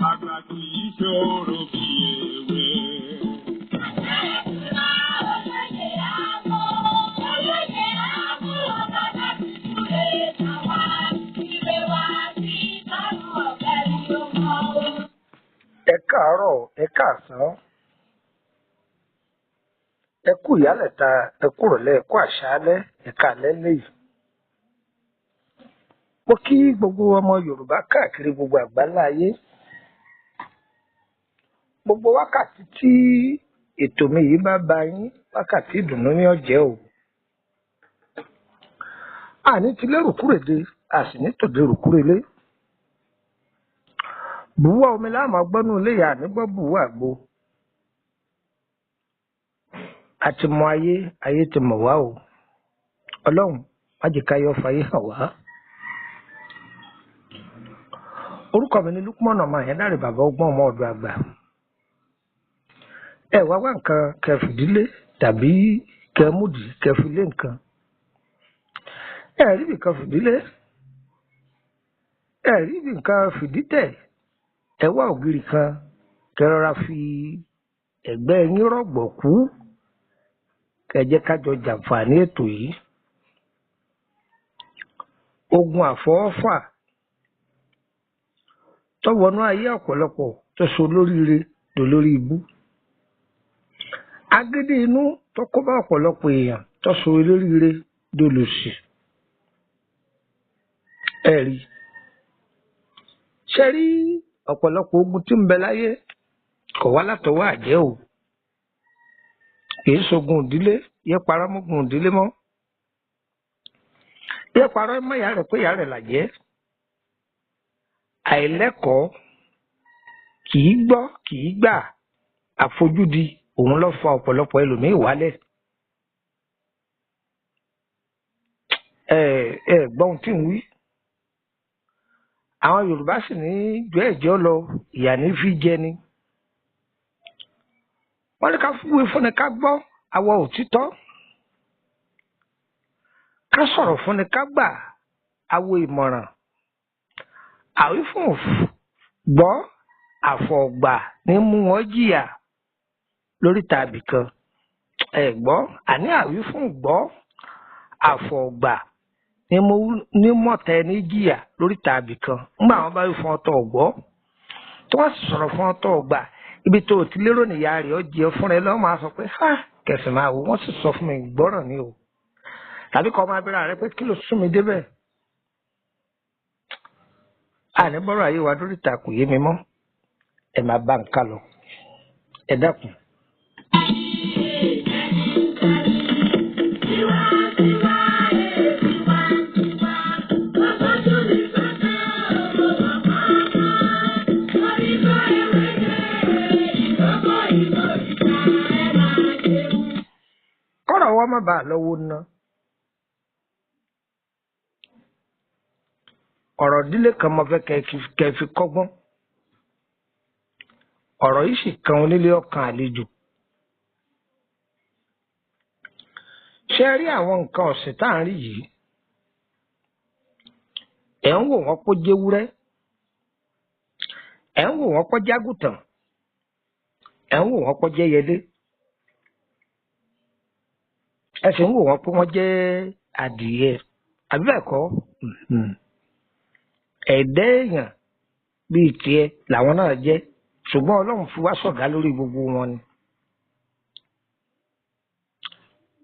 Àgbà kì í ṣòro bí èwe. Ẹ káàárọ̀, ẹ káàsán, ẹ kú ìyálẹ̀ta, ẹ kúrọ̀lẹ́, ẹ kú àṣálẹ́, ẹ káalẹ́ léyìí. Mo kí gbogbo ọmọ Yorùbá káàkiri gbogbo àgbáńlá ayé. Gbogbo wákàtí tí ètò mi yìí bá ba yín, wákàtí ìdùnnú ní ọ̀jẹ́ o. Àní ti lérò kúrèdè, a sì ní tòde rùkúrelé. Bùwá omi láàmú agbọ́nú ilé ìyá àní gbọ́ bùwá àgbo. A ti mọ ayé, ayé ti mọ̀ wá o. Ọlọ́run má jẹ́ ká yọ fàyè hàn wá. Orúkọ mi ni Lukman ọmọ Àyándárè, bàbá ọgbọ́n, ọmọ ọ̀dọ̀ àgbà. Ẹ wá wá nǹkan kẹ́ fìdílé tàbí kẹ́ múdìí kẹ́ fi lé nǹkan. Ẹ rí nǹkan fìdílé, ẹ rí nǹkan fìdítẹ̀. Ẹ wá ògiri kan kẹ́ rọra fi ẹ̀gbẹ́ yín rọ̀gbọ̀kú, kẹ́ jẹ́ ká jọ jàǹfààní ètò yìí. Ogun àfọwọ́fà tó wọnú ayé ọ̀pọ̀lọpọ̀ tó so lóríire dolórí ibú. Agídí inú tó kó bá ọ̀pọ̀lọpọ̀ èèyàn tó so olóríire dolòṣì. Ẹ rí. Ṣé rí ọ̀pọ̀lọpọ̀ ogun tí ń bẹ láyé kò wá látọwọ́ àjẹ́ o. Kìí ṣogun ìdílé, yé parọ́ mọ́gun ìdílé mọ́. Yé parọ́ mọ́ ìyá rẹ̀ pé ìyá rẹ̀ làjẹ́. Àìlẹ́kọ̀ọ́, kìí gbọ́, kìí gbà, àfojúdi òun ló fa ọ̀pọ̀lọpọ̀ ẹlòmíì wálẹ̀. Ẹ ẹ gbọ́ ohun tí ń wí. Àwọn Yorùbá sì ní jọ ẹ̀jọ́ lọ, ìyà ní fi jẹ ni. Wọ́n ní ká wí fúnni ká gbọ́ awọ òtítọ́. Ká sọ̀rọ̀ fúnni ká gbà awo ìmọ̀ràn. Àwífún gbọ́ àfọ̀gbà ní mú wọn jìyà lórí tàbí kan. Ẹ gbọ́, àní àwífún gbọ́ àfọ̀gbà ní mọ̀tá ẹni jìyà lórí tàbí kan. Ńgbà wọn bá wí fún ọtọ̀ ọ̀gbọ́, tí wọ́n sì sọ̀rọ̀ fún ọtọ̀ ọ̀gbà, ibi tó o ti lérò nìyá rẹ̀ ó jẹ fúnra ẹ lọ́wọ́, máa sọ pé ha kẹsì máa wò, wọ́n sì sọ fún mi gbọ́ràn ni o. Tàbí kọ́ máa bẹ̀rẹ̀ rẹ pé kí ló sún mi débẹ̀. Àní bọ́rọ̀ ayé wa lórí ìta kò yé mi mọ́. Ẹ máa bá nǹkan lọ. Ẹ dákun. Kọ́rọ̀ wọ́n má bàa lọ́wọ́ ná. Ọ̀rọ̀ ìdílé kan mo fẹ́ kẹ́ fi kọ́gbọ́n. Ọ̀rọ̀ yìí sì kan onílé ọkàn àlejò. Ṣé rí àwọn nǹkan ọ̀sìn tá à ń rí yìí? Ẹ̀ ń wò wọ́n kó jẹ́wúrẹ́. Ẹ̀ ń wò wọ́n kó jágùtàn. Ẹ̀ ń wò wọ́n kó jẹ́yẹlé. Ẹ sì ń wò wọ́n pé wọ́n jẹ́ adìyẹ. Àbí bẹ́ẹ̀ kọ́? Ẹ̀dá èèyàn bíi tiẹ̀ làwọn náà jẹ́, ṣùgbọ́n Ọlọ́run fi wá ṣọ̀gá lórí gbogbo wọn ni.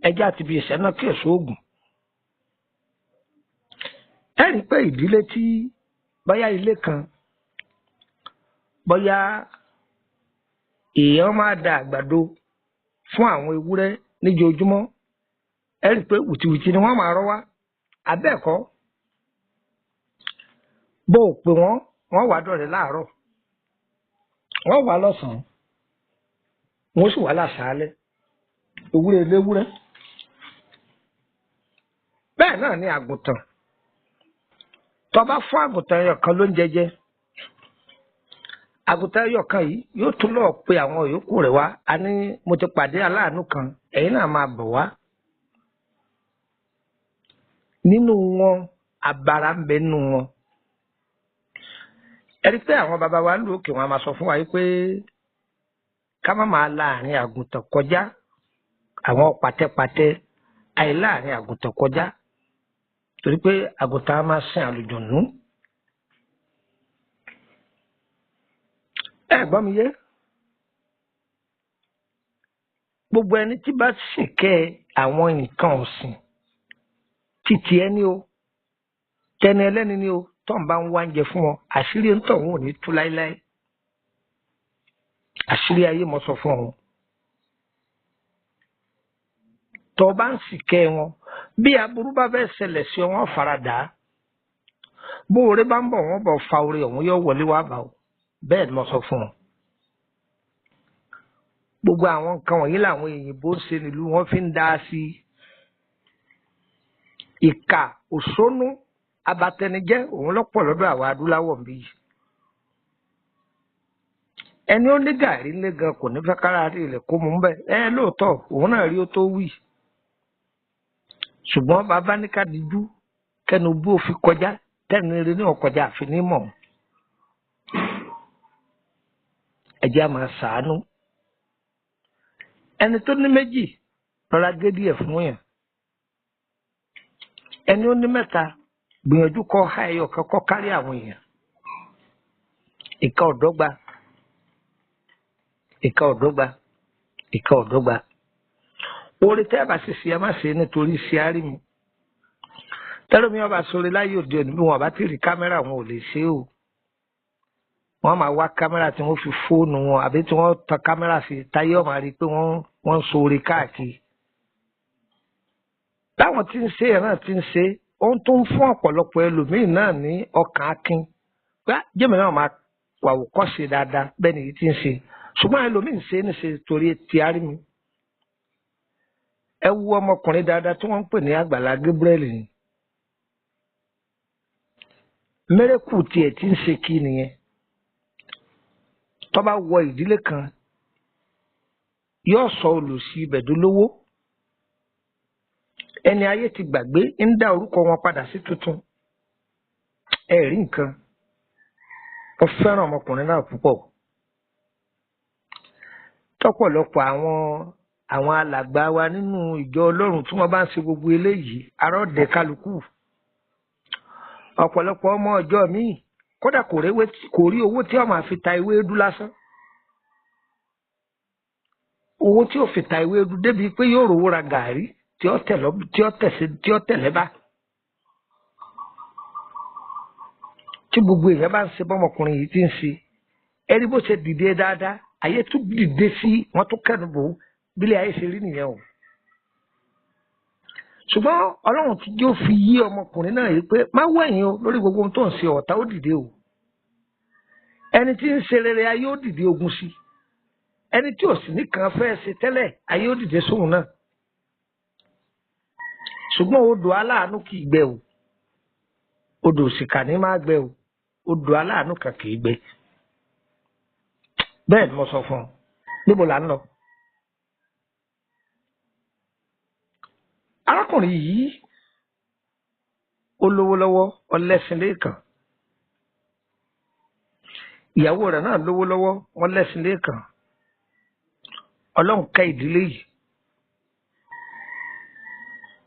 Ẹjẹ́ àti ibi ìṣẹ́ náà kí èso oògùn. Ẹ rí i pé ìdílé tí bóyá ilé kan, bóyá èèyàn máa da àgbàdo fún àwọn ewúrẹ́ níjoojúmọ́, ẹ rí i pé wìtìwìtì ni wọ́n máa rọ́ wá. Àbẹ́ẹ̀kọ́, bó o pè wọ́n, wọ́n wà dọ̀rẹ́ láàárọ̀, wọ́n wà lọ́sàn-án, wọ́n sì wà láṣàálẹ́. Ewúrẹ́ léwúrẹ́. Bẹ́ẹ̀ náà ni àgùntàn. Tó bá fún àgùntàn ẹyọ kan lóúnjẹ jẹ, àgùntàn ẹyọ kan yìí yóò tún lọ pe àwọn yòókù rẹ̀ wá. A ní mo ti pàdé aláàánú kan, ẹ̀yin náà máa bọ̀ wá. Nínú wọn, abara ń bẹ nínú wọn. Ẹ rí pé àwọn bàbá wa ń lò òkè wọn a máa sọ fún wa yìí pé ká má máa láàrin àgùntàn kọjá, àwọn pàtẹpàtẹ àìláàrin àgùntàn kọjá, torí pé àgùntàn á máa sin àlùjọ̀nú. Ẹ gbọ́ mi yé? Gbogbo ẹni tí bá ṣìkẹ́ àwọn nǹkan ọ̀sìn títí ẹni o, tẹni ẹlẹ́ni ni o, tó ń bá ń wá oúnjẹ fún wọn, àṣírí ń tọ̀ wọn ò ní tú láéláé. Àṣírí ayé mo sọ fún ọ. Tó bá ń ṣìkẹ́ wọn, bí aburú bá fẹ́ ṣẹlẹ̀ sí ọ, wọ́n fara dà á. Bó oore bá ń bọ̀, wọ́n bọ̀ fa oore ọ̀hún yóò wọlé wá bá o. Bẹ́ẹ̀ ni mo sọ fún ọ. Gbogbo àwọn nǹkan wọ̀nyí làwọn òyìnbó ń ṣe nílùú wọn fi ń dá sí i. Ìkà òṣónú abatẹnijẹ́ òun lọ́pọ̀ lọ́dọ̀ àwa adúláwọ̀ ń bí yìí. Ẹni ó ní gàrí ńlé gan kò ní fẹ́ kára rí ilẹ̀ kó mú bẹ́ẹ̀. Ẹ lóòótọ́ òun náà rí ó tó wí. Ṣùgbọ́n bàbá ní ká dijú kẹnu bó fi kọjá tẹ́ni rí ní ọkọjá àfi ní mọ̀. Ẹ jẹ́ á máa ṣàánú. Ẹni tó ní méjì rọra gé díẹ̀ fún yàn. Ẹni ó ní mẹ́ta gbìyànjú kọ́ ha ẹyọ kan kọ́ kárí àwọn èèyàn. Ìka ọ̀dọ́gba, ìka ọ̀dọ́gba, ìka ọ̀dọ́gba. Oore tẹ́ ẹ bá sì ṣe ẹ má ṣe nítorí ṣe á rí mi. Tẹ́lómi ọba sọ̀rọ̀ láyé òde òní bí wọn bá ti rí kámẹ́rà wọn ò lè ṣe o. Wọ́n máa wá kámẹ́rà tí wọ́n fi fóònù wọn àbí tí wọ́n tan kámẹ́rà sí táyé ọ̀ma rí i pé wọ́n ń ṣoore káàkiri. Báwọn tí ń ṣe ẹ̀ náà ti ń ṣe, ohun tó ń fún ọ̀pọ̀lọpọ̀ ẹlòmíì náà ní ọkàn akin. Pé jẹ́mi náà máa wà wòkọ́ṣe dáadáa bẹ́ẹ̀ nìyí ti ń ṣe. Ṣùgbọ́n ẹlòmíì ń ṣe é níṣe torí ti á rí mi. Ẹ wo ọmọkùnrin dáadáa tí wọ́n ń pè ní Àgbàlá Gabriel ni. Mẹ́rẹ́kù tiẹ̀ ti ń ṣe kí nìyẹn. Tó bá wọ ìdílé kan, yóò sọ olùsí ibẹ̀ dolówó. Ẹni ayé ti gbàgbé ń dá orúkọ wọn padà sí tuntun. Ẹ rí nǹkan. Mo fẹ́ràn ọmọkùnrin náà púpọ̀. Tọ́pọ̀lọpọ̀ àwọn alàgbà wa nínú ìjọ Ọlọ́run tí wọ́n bá ń ṣe gbogbo eléyìí, ará ọ̀dẹ kálukú. Ọ̀pọ̀lọpọ̀ ọmọ ọjọ́ míì kódà kò rí owó tí ó máa fi ta ewédú lásán. Owó tí ó fi ta ewédú débi pé yóò rówó ra gàárì tí ó tẹ̀lé bá. Tí gbogbo èèyàn bá ń ṣe bọ́mọkùnrin yìí ti ń ṣe, ẹ rí bó ṣe dìde dáadáa, ayé tún dìde sí wọn tún kẹ́nu bò ó, bílẹ̀ ayé ṣe rí nìyẹn o. Ṣùgbọ́n Ọlọ́run ti jẹ́ ó fi yí ọmọkùnrin náà yìí pé má wẹ̀yìn o lórí gbogbo ohun tó ń ṣe, ọ̀tá ó dìde o. Ẹni tí ń ṣe rere ayé ó dìde ogun sí. Ẹni tí ò sì nìkan fẹ́ ṣe tẹ́lẹ̀ ayé ó dìde sóhun náà. Ṣùgbọ́n odò aláàánú kì í gbẹ o. Odò òṣìkà ní máa gbẹ o. Odò aláàánú kan kì í gbẹ. Bẹ́ẹ̀ ni mo sọ fún ọ. Níbo là ń lọ? Arákùnrin yìí ó lówó lọ́wọ́, ọlẹ́sìn lẹ́ẹ̀kan. Ìyàwó rẹ̀ náà lówó lọ́wọ́, wọ́n lẹ́sìn lẹ́ẹ̀kan. Ọlọ́run kẹ́ ìdílé yìí.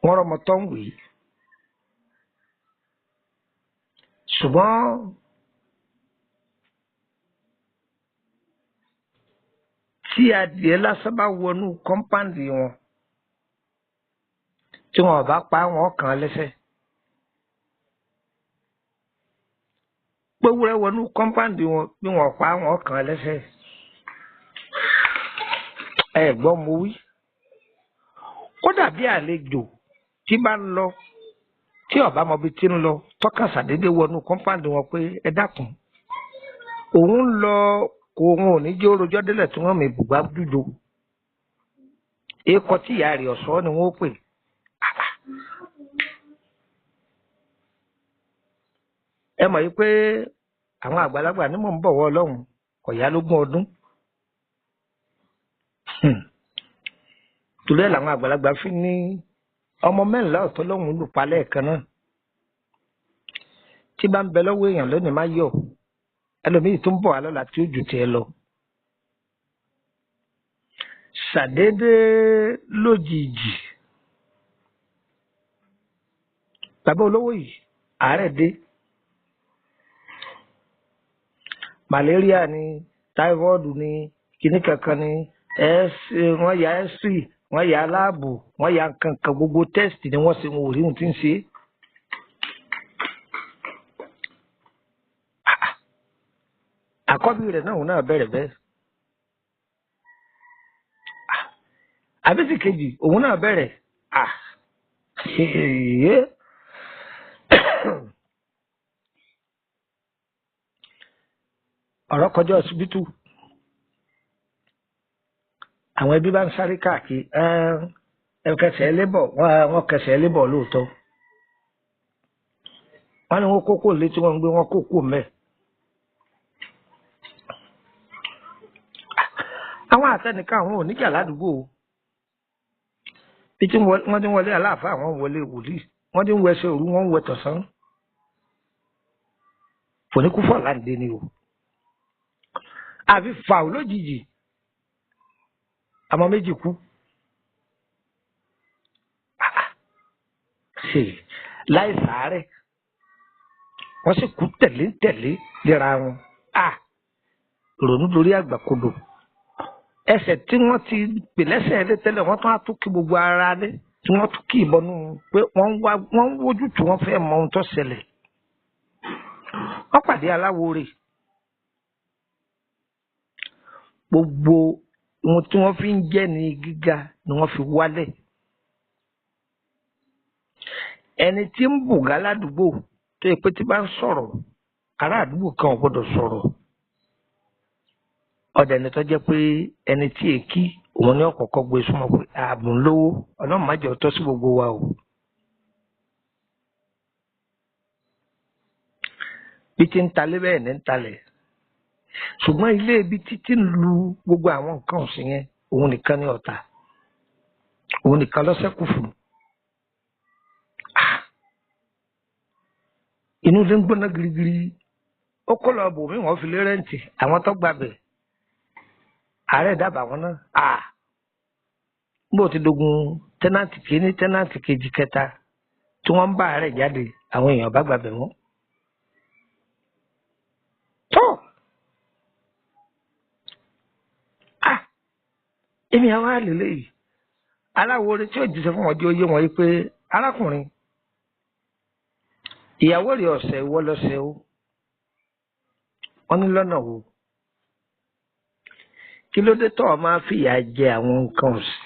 Wọ́n rọmọ tó ń wì í. Ṣùgbọ́n tí adìẹ lásán bá wọnú kọ́ńpáǹdì wọn, tí wọn bá pa wọn kàn án lẹ́sẹ̀. Gbówúrẹ́ wọnú kọ́ńpáǹdì wọn bí wọn pa wọn kàn án lẹ́sẹ̀. Ẹ gbọ́ mo wí. Kódà bí àlejò tí bá ń lọ tí ọba mọbi tí ń lọ tọ́ka sàdédé wọnú kọ́ńpáǹdì wọn pé ẹ dákun. Òun ń lọ kó òun ò ní jẹ́ orojọ́ délẹ̀ tí wọ́n mi bùgbà dúdú. Èèkọ́ tí ìyá rẹ̀ ọ̀sọ́ ni wọ́n pè. Ẹ mọ̀ yìí pé àwọn àgbàlagbà ní mò ń bọ̀wọ̀ Ọlọ́run ọ̀yá lógún ọdún. Torí ẹ̀ làwọn àgbàlagbà fi ní Ọmọ mẹ́rìnlá ọ̀tọ̀ lọ́hùn-ún lù pa lẹ́ẹ̀kan náà. Tí bá ń bẹ lọ́wọ́ èèyàn lónìí má yọ̀, ẹlòmíì tó ń bọ̀ wá lọ́la tí ó ju tiẹ̀ lọ. Ṣàdédé lójijì, bàbá olówó yìí àárẹ̀ dé. Malaria ni, typhoid ni, kìnnì kankan ni, wọ́n ya x-ray, wọ́n ya láàbù, wọ́n ya nǹkan kan, gbogbo test ni wọ́n ṣe, wọn ò rí ohun tí ń ṣe. Àkọ́bí rẹ̀ náà, òun náà bẹ̀rẹ̀ bẹ́ẹ̀. Àbísí kejì, òun náà bẹ̀rẹ̀. Ọ̀rọ̀ kọjá ọsibítù. Àwọn ẹbí bá ń sáré káàkiri, ẹ kẹsẹ̀ lébọ̀, wọ́n kẹsẹ̀ lébọ̀ lóòótọ́. Wọ́n ní wọ́n kókó létí, wọ́n ń gbé wọ́n kókó mẹ́. Àwọn àtẹnìkan àwọn ò níjà ládùúgbò o. Bí tí wọ́n ti ń wọlé aláàfáà, àwọn wọlé wòlíì, wọ́n ti ń wẹsẹ̀ òru, wọ́n ń wẹ tọ̀sán. Fòníkúfọ̀ láǹdé ni o. Àfi fàù lójijì, àmọ́ méjì kú. Ṣe láì sàárẹ̀, wọ́n sì kú tẹ̀lé tẹ̀lé léra wọn. Ìrònú lórí àgbàkodò. Ẹsẹ̀ tí wọ́n ti pè lẹ́sẹ̀ ẹlẹ́ tẹ́lẹ̀, wọ́n tún á tún kí gbogbo ara lé tí wọ́n tún kí ìbọnú pé wọ́n ń wá, wọ́n ń wójú tí wọ́n fẹ́ mọ ohun tó ṣẹlẹ̀. Wọ́n pàdé aláwo rè. Gbogbo ohun tí wọ́n fi ń jẹ́ ní gíga ni wọ́n fi wálẹ̀. Ẹni tí ń bùgá ládùúgbò tó yẹ pé tí bá ń sọ̀rọ̀, ará àdúgbò kan ò gbọ́dọ̀ sọ̀rọ̀. Ọ̀dẹ̀ ni tó jẹ́ pé ẹni tí èkí òun ní ọ̀kọ̀ọ̀kọ̀ gbé súnmọ́ pé ààbò ń lówó, Ọlọ́run má jẹ́ ó tọ́ sí gbogbo wa o. Bí ti ń talé bẹ́ẹ̀ ní ń talẹ̀. Ṣùgbọ́n ilé ibi títí ń lu gbogbo àwọn nǹkan ọ̀sìn yẹn, òun nìkan ní ọ̀tá. Òun nìkan ló ṣẹ́kù fún. Inú ilé ń gbóná girigiri. Ó kó lọ bòmí, wọ́n fi lé rẹ́ǹtì. Àwọn tó gbabẹ̀, àárẹ̀ dábàá wọn náà. Bó ti dogun tẹ́nàntì kìíní, tẹ́nàntì kejì, kẹta tí wọ́n ń bá àárẹ̀ jáde, àwọn èèyàn bá gbabẹ̀ mọ́. Tó! Èmi àwọn àlè yìí. Aláwo orin tí ó jíṣẹ́ fún wọn jẹ́ oyé wọn yìí pé arákùnrin, ìyàwó rẹ̀ ọ̀sẹ̀ ìwọ lọ́sẹ̀ o. Wọ́n ní lọ́nà wo? Kí ló dé tó o máa fìyà jẹ àwọn nǹkan ọ̀sìn?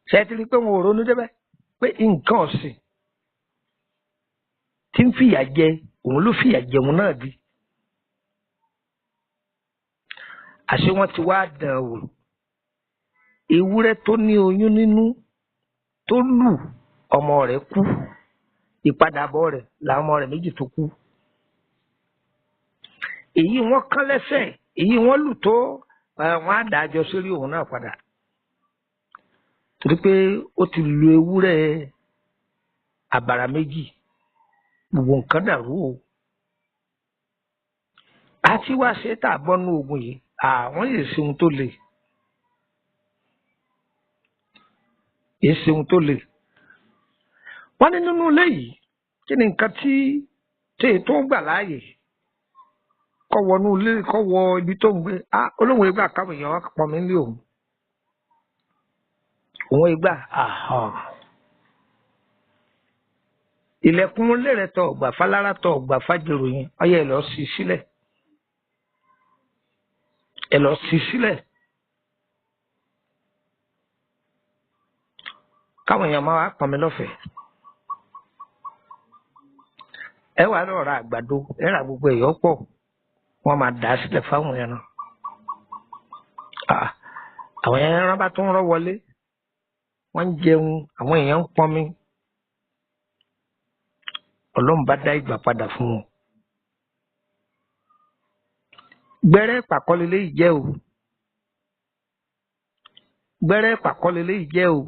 Ṣé ẹ ti rí i pé wọn ò ronú débẹ̀? Pé nǹkan ọ̀sìn tí ń fìyà jẹ òun ló fìyà jẹ òun náà di. Àṣé wọ́n ti wá dàn wò. Ewúrẹ́ tó ní oyún nínú tó lù ọmọ rẹ̀ kú. Ìpadàbọ̀ rẹ̀ làwọn ọmọ rẹ̀ méjì tó kú. Èyí wọ́n kán lẹ́sẹ̀, èyí wọ́n lù tó, wọ́n á dájọ́ sórí òun náà padà. Torí pé ó ti lu ewúrẹ́ àbàrà méjì, gbogbo nǹkan dàrú o. Àti wá ṣe tá a bọ́nú ogun yìí, àwọn yìí ṣe ohun tó le. Yìí ṣe ohun tó le. Wọ́n ní nínú ilé yìí, kí ni nǹkan tí tó gbà láàyè? Kọ́ wọnú ilé, kọ́ wọ ibi tó ń gbé. Olóhùn ìgbà káwọn èèyàn pọn mi nílé òun. Òun ìgbà, Ilẹ̀kùn ilé rẹ̀ tọ̀ ọ̀gbà fálára tọ̀ ọ̀gbà fájèrò yẹn, ọyẹ ẹ̀ lọ sí sílẹ̀. Ẹ lọ sí sílẹ̀. Káwọn èèyàn máa wá pọn mi lọ́fẹ̀ẹ́. Ẹ wà lọ ra àgbàdo, ẹ ra gbogbo ẹ̀yọ́ pọ̀, wọ́n máa dà á sílẹ̀ fáwọn ẹran. Àwọn ẹran bá tún rọ́ wọlé, wọ́n ń jẹun, àwọn èèyàn ń pọn mi. Ọlọ́run bá dá ìgbà padà fún wọn. Gbẹ́rẹ́ ìpàkọ́lé léyìí jẹ́ o. Gbẹ́rẹ́ pàkọ́lé léyìí jẹ́ o.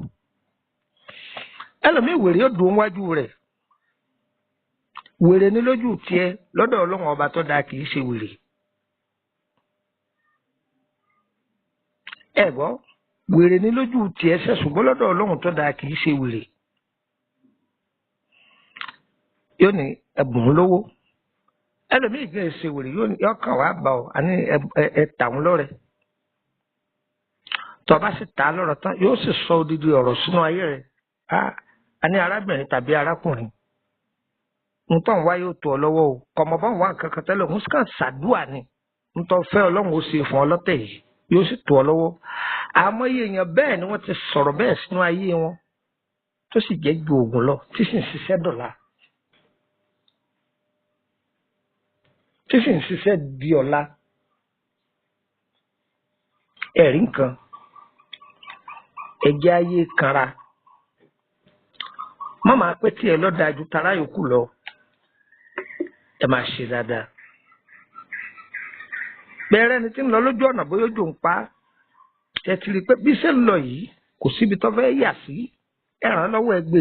Ẹlòmíì wèrè yóò dùn wájú rẹ̀. Wèrè ní lójú tiẹ̀, lọ́dọ̀ Ọlọ́run ọba tó dáa kì í ṣe wèrè. Ẹ gbọ́, wèrè ní lójú tiẹ̀ ṣe, ṣùgbọ́n lọ́dọ̀ Ọlọ́run tó dáa kì í ṣe wèrè. Yóò ní ẹ̀bùn lówó. Ẹlòmíì gbé ṣe wèrè, yóò ní yọkàn wá bá ọ, àní ẹ tà wọn lọ́rẹ. Tó bá sì tà á lọ́rọ̀ tán, yóò sì sọ odidi ọ̀rọ̀ sínú ayé rẹ̀. Àní arábìnrin tàbí arákùnrin, ntọ́ ń wá yóò tó ọ lọ́wọ́ o. Kọ̀mọ̀ bá ń wá nǹkan kan tẹ́lẹ̀, òun kàn ṣàdúà ni. Ntọ́ fẹ́ Ọlọ́run ó ṣe fún ọ lọ́tẹ̀ yìí, yóò sì tó ọ lọ́wọ́. Àmọ́ iye èèyàn bẹ́ẹ̀ ni wọ́n ti sọ̀rọ̀ bẹ́ẹ̀ sínú ayé wọn, tó sì jẹ́ ju oògùn lọ, tí sì ń ṣiṣẹ́ dọ̀la, tí sì ń ṣiṣẹ́ di ọ̀la. Ẹ̀rí nǹkan, ẹ̀jẹ̀ ayé kanra. Má máa pé tiẹ̀ lọ́dà ju tara yòókù lọ. Ẹ máa ṣe dáadáa. Bẹ́ẹ̀rẹ́ ni tí ń lọ lójú ọ̀nà bóyá ojú ń pa á. Ẹ ti rí i pé bí ṣe ń lọ yìí kò síbi tó fẹ́ yà sí, ẹ ràn án lọ́wọ́, ẹ gbé.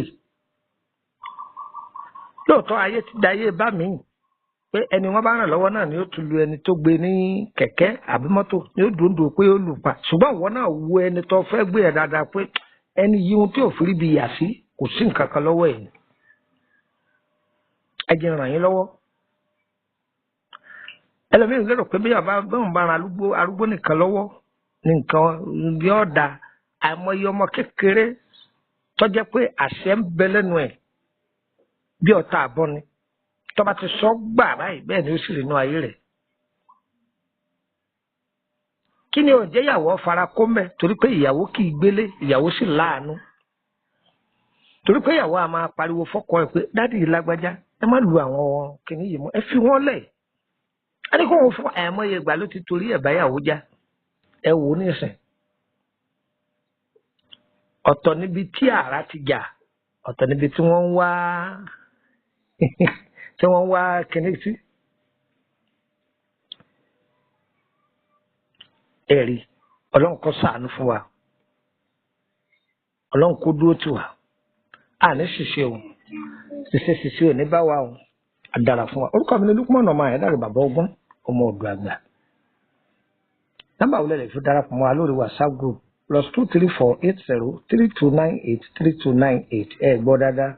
Lóòótọ́ ayé ti da ayé bá mi pé ẹni wọ́n bá ràn lọ́wọ́ náà ni ó tún lu ẹni tó gbé ní kẹ̀kẹ́ àbí mọ́tò ni ó dùn dùn pé ó lù pa. Ṣùgbọ́n ìwọ náà wo ẹni tó fẹ́ gbé ẹ̀ dáadáa pé ẹni yìí ohun tí ò fi rí bi yà sí kò sí nǹkan kan lọ́wọ́ ẹ̀. Ẹ jẹ́ ràn yín lọ́wọ́. Ẹlòmíràn lérò pé bí bàbá bóun bá ran arúgbó nìkan lọ́wọ́ ní nǹkan yóò da. Àìmọye ọmọ kékeré tó jẹ́ pé àṣẹ ń bẹ lẹ́nu ẹ̀ bí ọ̀tá àbọ̀ ni. Tó bá ti sọ gbà báyìí, bẹ́ẹ̀ ni ó sì rí inú ayé rẹ̀. Kí ni ò jẹ́ ìyàwó fara kó mẹ́? Torí pé ìyàwó kì í gbélé, ìyàwó sì láàánú. Torí pé ìyàwó a máa pariwo fọ́kọ ẹ̀ pé dádì yìí lágbájá, ẹ má lu àwọn kìnìún yìí mọ́, ẹ fi wọ́n lẹ̀. A ní kó wọn fún àìmọye ìgbà ló ti torí ẹ̀ báyàwó já. Ẹ wò ó nísìn. Ọ̀tọ̀ níbi tí àrá ti jà, ọ̀tọ̀ níbi tí wọ́n ń wá tí wọ́n ń wá kìnìún sí. Ẹ̀rí, Ọlọ́run kó ṣàánú fún wa. Ọlọ́run kó dúró tì wá. Àní ṣìṣe o. Ṣìṣe ṣìṣe ò ní bá wa o. Àdàrà fún wa. Orúkọ mi ni Lukman ọmọ Àyàndáre, bàbá ọgbọ́n, ọmọ ọ̀dọ̀ àgbà. Nọ́mbà wo lẹ lè fi darapọ̀ mọ́ wa lórí WhatsApp group? +234 80 3298 3298. Ẹ gbọ́ dáadáa,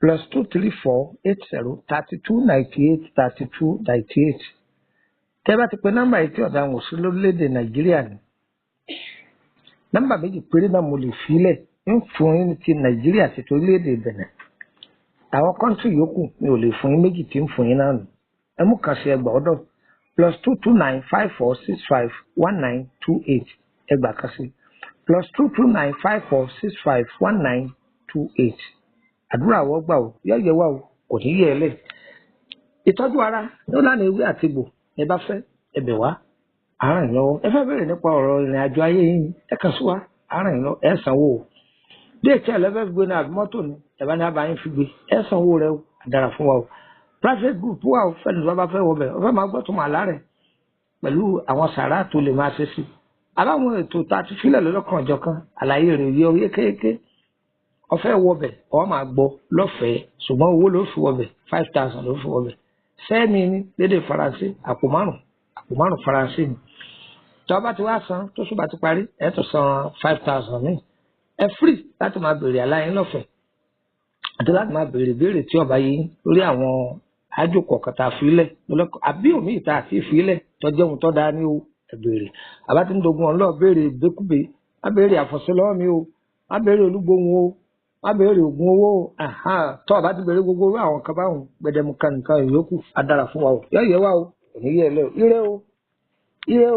+234 80 3298 3298. Tẹ́ bá ti pe nọ́mbà yìí tí ọ̀dà wò sí lórílẹ̀‐èdè Nàìjíríà ni. Nọ́mbà méjì péré náà mo lè filẹ̀ ń fún yín, ti Nàìjíríà àti torílẹ̀-èdè Benin. Àwọn country yòókù mi ò lè fún yín, méjì tí ń fún yín náà nù. Ẹ mú kàn sí ẹgbàá ọdọ, +229 54651928. Ẹgbàá kan sí, +229 54651928. Àdúrà wọ́n gbà ó, yọ̀yẹ̀ wà ó, kò ní yẹ ẹ lẹ̀. Ìtọ́jú ara ní ó lánàá, ewé àti egbò ẹ bá fẹ́, ẹ bẹ̀ wá, àárẹ̀ yín lọ́wọ́. Ẹ fẹ́ bẹ̀rẹ̀ nípa ọ̀rọ̀ ìrìn àjò ayé yín, ẹ kàn sí wa, àárẹ̀ yín lọ́wọ́, ẹ sanwó o. Bí ètò ẹlẹ́fẹ́ fi gbé ní àbí mọ́tò ni ẹ bá ní abayín fi gbé, ẹ sanwó rẹ o. Àdára fún wa o. Private group wà o, fẹ́ni tó bá fẹ́ wọ bẹ̀, ọ fẹ́ máa gbọ́ tó máa lárẹ̀ pẹ̀lú àwọn sàrà tó lè máa ṣe sí aláwọn ètò tá a ti fílẹ̀ lọ́lọ́kan ọ̀jọ̀kan, àlàyé rẹ̀ yẹ yékéyéké. Ọfẹ́ wọbẹ̀, ọ máa gbọ́ lọ́fẹ̀ẹ́, ṣùgbọ́n owó ló fi wọbẹ̀, 5,000 ló fi wọbẹ̀. Sẹ́ẹ̀mì ni lédè Faransé, àpò márùn, àpò márùn Faransé ni. Tí wọ́n bá ti wá san tó ṣùgbọ́n ti parí, ẹ̀ tó san 5,000 míì. Ẹ free láti máa béèrè àlàyé lọ́fẹ̀ẹ́ àti láti máa béèrè béèrè tí ọba yìí lórí àwọn àjò kọ̀ọ̀kan tá a fi lẹ̀ àbí òmíì tá a ti fi lẹ̀ tọ́jú ohun tó dáa ní o. Ẹ béèrè àbá tí ń dogun ọ̀n lọ́ọ̀ béèrè ìgbékúgbé, má béèrè àfọ̀ṣẹ lọ́wọ́ mi o, má béèrè olúgbòhùn o, má béèrè ògùn owó o. Tọ́ ọba ti béèrè gbogbo owó àwọn kan báwọn gbẹdẹmukà nǹkan ìyókù. Adára fún wa o, yọ yẹ wa o, kò ní yẹ ẹ lẹ o. Ire o, ire o,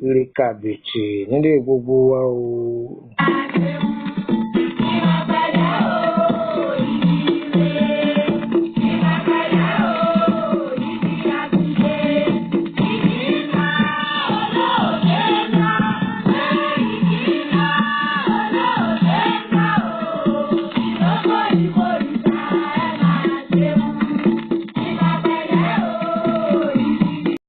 ire kàbìtì nílé gbogbo wa o.